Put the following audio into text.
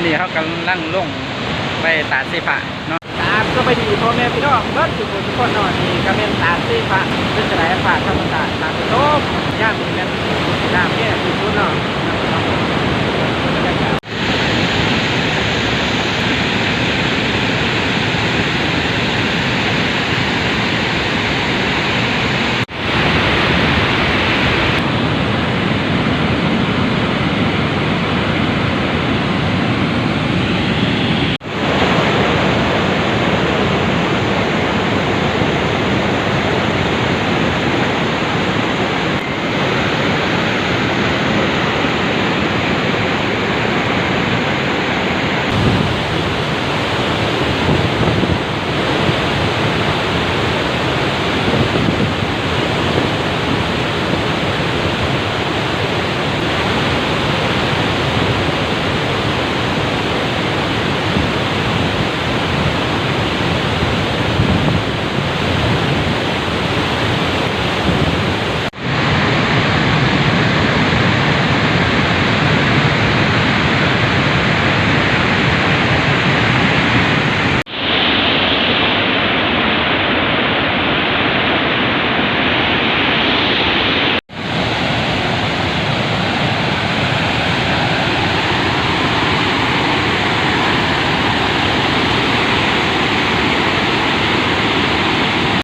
ນີ້ເຮົາກຳລັງລົງໄປຕາດເຊພະເນາະ. ກາບສະບາຍດີພໍ່ແມ່ພີ່ນ້ອງເບິດທຸກຄົນທຸກຄົນເນາະ. ນີ້ກະແມ່ນຕາດເຊພະ. ເປັນຈັ່ງໃດອາກາດທຳມະຊາດ ທ່ານຜູ້ຊົມ? ຍາມນີ້ແມ່ນຍາມແຮງທີ່ສຸດເນາະ.